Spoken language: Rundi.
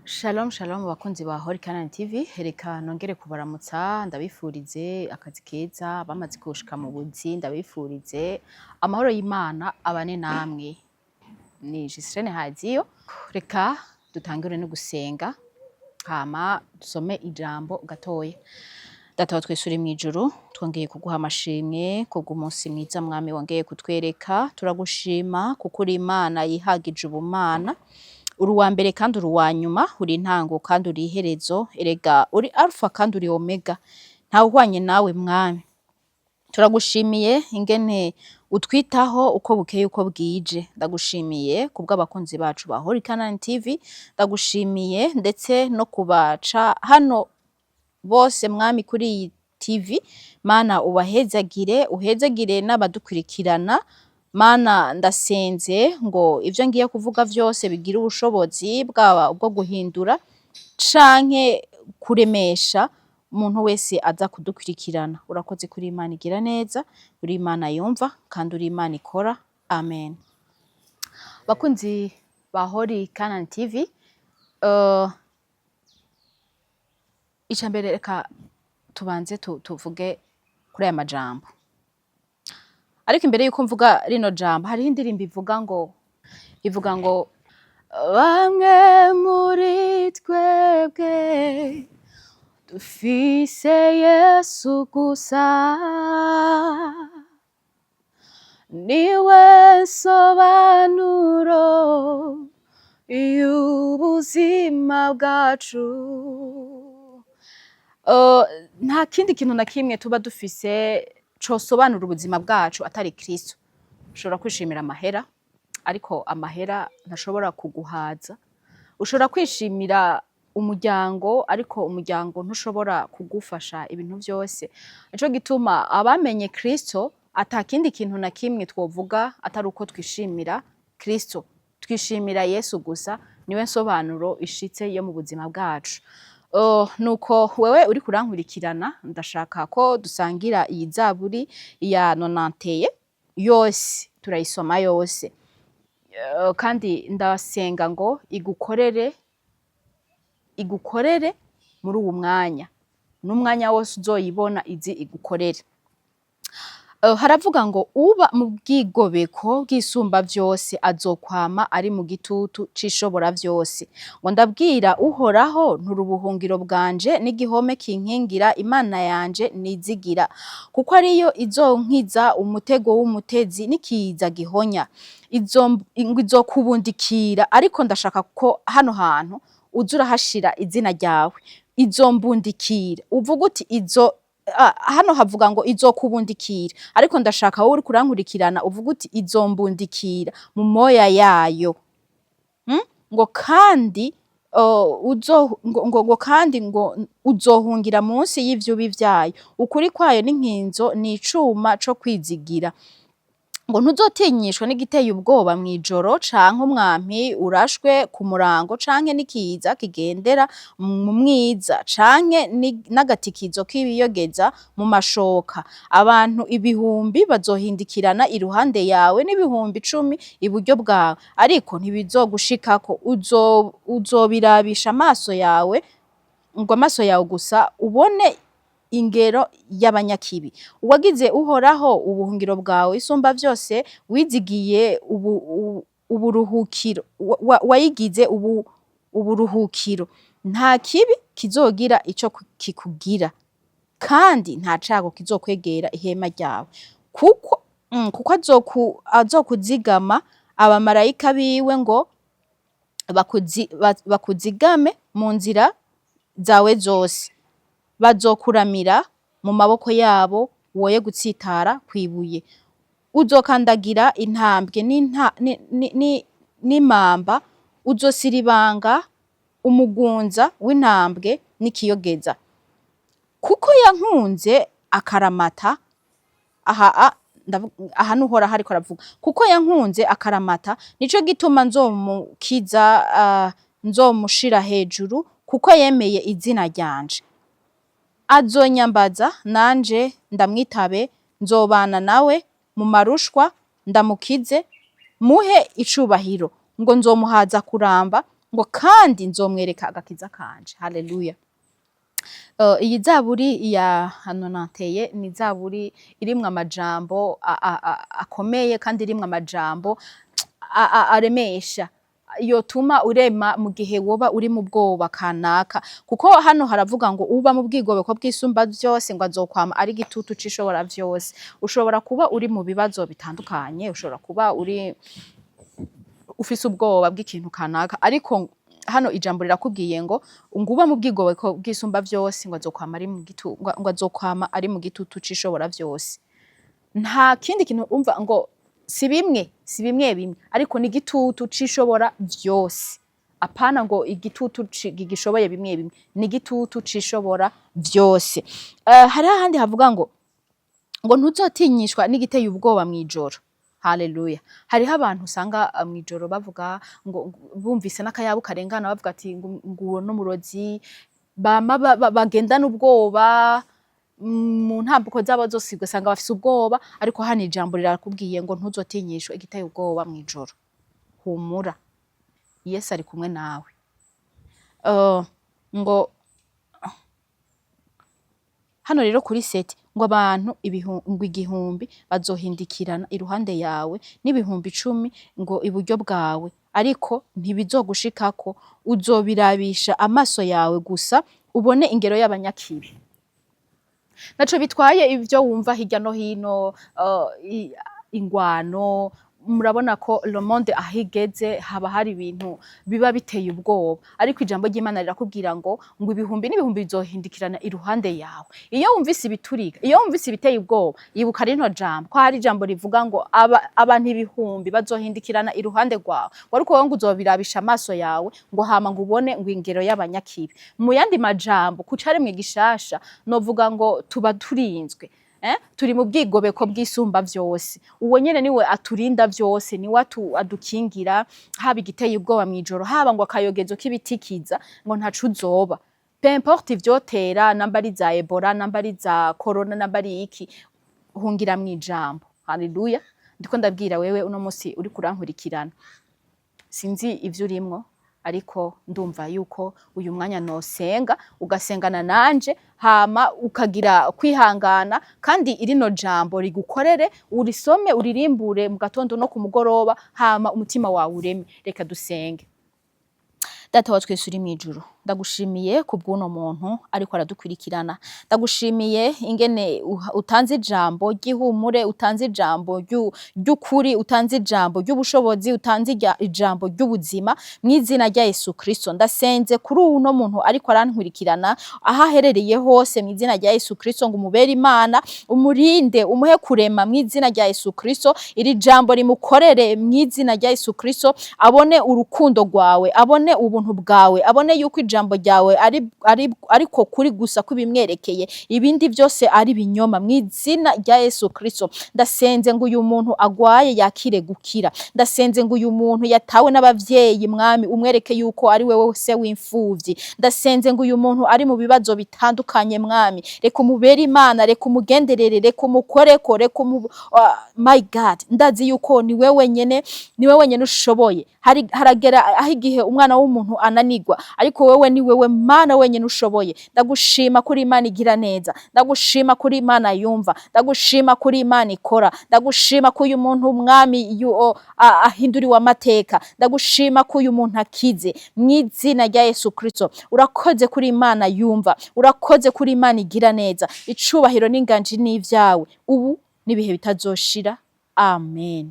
Shalom shalom bakunzi ba Holy Canaan TV, reka nongere kubaramutsa, ndabifurize akazi keza. Bamaze kushika mu buzi, ndabifurize amahoro y'Imana abane namwe. Ni Giseline Haziyo. Reka dutangure no gusenga, hama dusome ijambo gatoya. Data wa twese uri mw'ijuru, twongeye kuguha amashimwe kubw'umunsi mwiza Mwami wongeye kutwereka. Turagushima kuko uri Imana yihagije ubumana, uri uwa mbere kandi uri uwa nyuma, uri intango kandi uri iherezo, erega uri Alpha kandi uri Omega, ntawe uhwanye nawe Mwami. Turagushimiye ingene utwitaho uko bukeye uko bwije. Ndagushimiye kubw'abakunzi bacu ba Holy Canaan TV, ndagushimiye ndetse no kubaca hano bose Mwami kuri iyi TV. Mana, ubahezagire, uhezagire n'abadukurikirana. Mana, ndasenze ngo ivyo ngiye kuvuga vyose bigire ubushobozi, bwaba ubwo guhindura canke kuremesha umuntu wese aza kudukurikirana. Urakoze kuri Imana igira neza, uri Imana yumva kandi uri Imana ikora. Amen. Bakunzi ba Holy Canaan TV, ica mbere reka tubanze tuvuge kuri aya majambo. Ariko imbere yuko mvuga rino jambo, hariho indirimbo ivuga ngo bamwe muri twebwe dufise Yesu gusa, niwe nsobanuro y'ubuzima bwacu. Nta kindi kintu na kimwe tuba dufise cosobanura ubuzima bwacu atari Kristo. Ushobora kwishimira amahera, ariko amahera ntashobora kuguhaza. Ushobora kwishimira umuryango, ariko umuryango ntushobora kugufasha ibintu vyose. Nico gituma abamenye Kristo ata kindi kintu na kimwe twovuga atari uko twishimira Kristo. Twishimira Yesu gusa, niwe nsobanuro ishitse yo mu buzima bwacu. Nuko wewe uriko urankurikirana, ndashaka ko dusangira iyi zaburi ya 91 yose, turayisoma yose. Kandi ndasenga ngo igukorere, igukorere muri uwu mwanya n'umwanya wose uzoyibona, izi igukorere. Haravuga ngo uba mu bwigobeko bw'Isumba vyose azokwama ari mu gitutu c'Ishobora vyose. Ngo ndabwira Uhoraho nturi ubuhungiro bwanje n'igihome kinkingira, Imana yanje nizigira, kuko ariyo izonkiza umutego w'umutezi n'ikiza gihonya. Ngo izokubundikira, ariko ndashaka ko hano hantu uza urahashira izina ryawe. Izombundikira, uvuga uti izo hano havuga ngo izokubundikira, ariko ndashaka wowe uriko urankurikirana uvuga uti izombundikira mu moya yayo. Ngo kandi uzo ngo kandi ngo uzohungira munsi y'ivyubi vyayo. Ukuri kwayo n'inkinzo, ni icuma co kwizigira. Ngo ntuzotinyishwa n'igiteye ubwoba mw'ijoro, canke umwampi urashwe ku murango, canke n'ikiza kigendera mu mwiza, canke n'agatikizo k'ibiyogeza mu mashoka. Abantu ibihumbi bazohindikirana iruhande yawe n'ibihumbi 10 iburyo bwawe, ariko ntibizogushikako. Uzobirabisha amaso yawe, ngo amaso yawe gusa ubone ingero y'abanyakibi. Uwagize Uhoraho ubuhungiro bwawe, Isumba vyose wizigiye uburuhukiro, wayigize uburuhukiro, nta kibi kizogira ico kikugira, kandi nta cago kizokwegera ihema ryawe, kuko azokuzigama abamarayika biwe ngo bakuzigame mu nzira zawe zose. Bazokuramira mu maboko yabo, woye gutsitara kw'ibuye. Uzokandagira intambwe n'imamba, uzosiribanga umugunza w'intambwe n'ikiyogeza. Kuko yankunze akaramata, aha n'Uhoraho ariko aravuga, kuko yankunze akaramata, nico gituma nzomukiza, nzomushira hejuru, kuko yemeye izina ryanje. Azonyambaza nanje ndamwitabe, nzobana nawe mu marushwa, ndamukize, muhe icubahiro. Ngo nzomuhaza kuramba. Ngo kandi nzomwereka agakiza kanje. Haleluya. Iyi zaburi ya 91 ni zaburi irimwo amajambo akomeye kandi irimwo amajambo aremesha, yotuma urema mu gihe woba uri mu bwoba kanaka, kuko hano haravuga ngo uba mu bwigobeko bw'Isumba vyose ngo azokwama ari igitutu c'Ishobora vyose. Ushobora kuba uri mu bibazo bitandukanye, ushobora kuba uri ufise ubwoba bw'ikintu kanaka, ariko hano ijambo rirakubwiye ngo uba mu bwigobeko bw'Isumba vyose ngo azokwama ari mu gitu, ngo azokwama ari mu gitutu c'Ishobora vyose. Nta kindi kintu, umva ngo si bimwe bimwe, ariko ni igitutu c'Ishobora vyose. Apana ngo igitutu gishoboye bimwe bimwe, ni igitutu c'Ishobora vyose. Hariho ahandi havuga ngo ntuzotinyishwa n'igiteye ubwoba mw'ijoro. Haleluya. Hariho abantu usanga mw'ijoro bavuga ngo bumvise n'akayabu karengana, bavuga ati ngo uwo n'umurozi, bama bagendana ubwoba mu ntambuko zabo zose, ugasanga bafise ubwoba. Ariko hano ijambo rirakubwiye ngo ntuzotinyishwe igiteye ubwoba mw'ijoro. Humura, Yesu ari kumwe nawe. Ngo hano rero kuri 7, ngo abantu ngo 1000 bazohindikirana iruhande yawe n'10.000 ngo iburyo bwawe, ariko ntibizogushikako. Uzobirabisha amaso yawe gusa, ubone ingero y'abanyakibi. Naco bitwaye ivyo wumva hirya no hino, ingwano. Murabona ko le monde aho igeze haba hari ibintu biba biteye ubwoba, ariko ijambo ry'Imana rirakubwira ngo ibihumbi n'ibihumbi bizohindikirana iruhande yawe. Iyo wumvise ibiturika, iyo wumvise ibiteye ubwoba, ibuka rino jambo, ko hari ijambo rivuga ngo abantu ibihumbi bazohindikirana iruhande rwawe, ariko wowe ngo uzobirabisha amaso yawe, ngo hama ngo ubone ngo ingero y'abanyakibi. Mu yandi majambo, ku caremwe gishasha, novuga ngo tuba turinzwe, eh? Turi mu bwigobeko bw'Isumba vyose. Uwo nyene niwe aturinda vyose, niwe adukingira, haba igiteye ubwoba mw'ijoro, haba ngo akayogezo k'ibitikiza, ngo ntaco uzoba. Peu importe ivyotera, namba ari za Ebola, namba ari za corona, namba ari iki, hungira mw'ijambo. Haleluya. Ndiko ndabwira wewe uno musi uriko urankurikirana, sinzi ivyo urimwo, ariko ndumva yuko uyu mwanya nosenga, ugasengana nanje, hama ukagira kwihangana, kandi irino jambo rigukorere, urisome, uririmbure mu gatondo no ku mugoroba, hama umutima wawe ureme. Reka dusenge. Data wa twese uri mw'ijuru, ndagushimiye kubw'uno muntu ariko aradukurikirana. Ndagushimiye ingene utanze ijambo ry'ihumure, utanze ijambo ry'ukuri, utanze ijambo ry'ubushobozi, utanze ijambo ry'ubuzima mw'izina rya Yesu Kristo. Ndasenze kuri uno muntu ariko arankurikirana aho aherereye hose mw'izina rya Yesu Kristo, ngo umubere Imana, umurinde, umuhe kurema mw'izina rya Yesu Kristo. Iri jambo rimukorere mw'izina rya Yesu Kristo, abone urukundo rwawe, abone ubuntu bwawe, abone yuko ijambo ryawe ari ariko kuri gusa kubimwerekeye, ibindi byose ari binyoma mw'izina rya Yesu Kristo. Ndasenze ngo uyu muntu agwaye yakire gukira. Ndasenze ngo uyu muntu yatawe n'abavyeyi, Mwami, umwereke yuko ari wewe se w'imfuvyi. Ndasenze ngo uyu muntu ari mu bibazo bitandukanye, Mwami, reka umubere Imana, reka umugenderere, reka umukoreko, reka umu my God, ndazi yuko ni wewe nyene, ni wewe wenyene ushoboye. Hari haragera aho igihe umwana w'umuntu ananigwa, ariko wewe ni wewe Mana wenyene ushoboye. Ndagushima kuri Imana igira neza, ndagushima kuri Imana yumva, ndagushima kuri Imana ikora. Ndagushima ko uyu muntu, Mwami, ahinduriwe amateka. Ndagushima ko uyu muntu akize mw'izina rya Yesu Kristo. Urakoze kuri Imana yumva, urakoze kuri Imana igira neza. Icubahiro n'inganji n'ivyawe ubu n'ibihe bitazoshira. Amen.